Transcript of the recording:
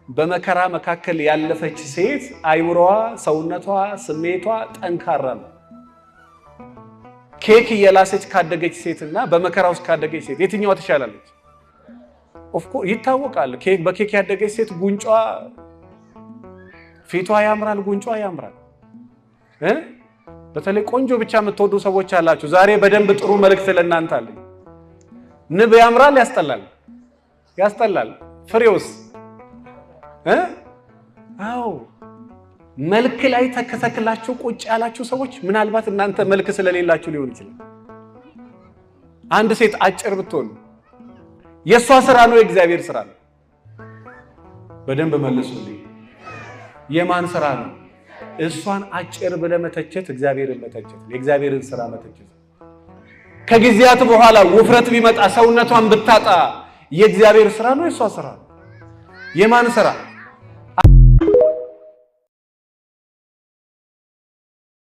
በመከራ መካከል ያለፈች ሴት አይምሮዋ፣ ሰውነቷ፣ ስሜቷ ጠንካራ ነው። ኬክ እየላሰች ካደገች ሴት እና በመከራ ውስጥ ካደገች ሴት የትኛዋ ትሻላለች? Of course ይታወቃል። በኬክ ያደገች ሴት ጉንጯ፣ ፊቷ ያምራል፣ ጉንጯ ያምራል። በተለይ ቆንጆ ብቻ የምትወዱ ሰዎች አላችሁ። ዛሬ በደንብ ጥሩ መልእክት ለእናንተ አለኝ። ንብ ያምራል? ያስጠላል? ያስጠላል። ፍሬውስ? አዎ፣ መልክ ላይ ተተክላችሁ ቁጭ ያላችሁ ሰዎች ምናልባት እናንተ መልክ ስለሌላችሁ ሊሆን ይችላል። አንድ ሴት አጭር ብትሆን የእሷ ስራ ነው የእግዚአብሔር ስራ ነው? በደንብ መልሱልኝ። የማን ስራ ነው? እሷን አጭር ብለህ መተቸት እግዚአብሔርን መተቸት ነው፣ የእግዚአብሔርን ስራ መተቸት። ከጊዜያት በኋላ ውፍረት ቢመጣ፣ ሰውነቷን ብታጣ የእግዚአብሔር ስራ ነው የእሷ ስራ ነው? የማን ስራ?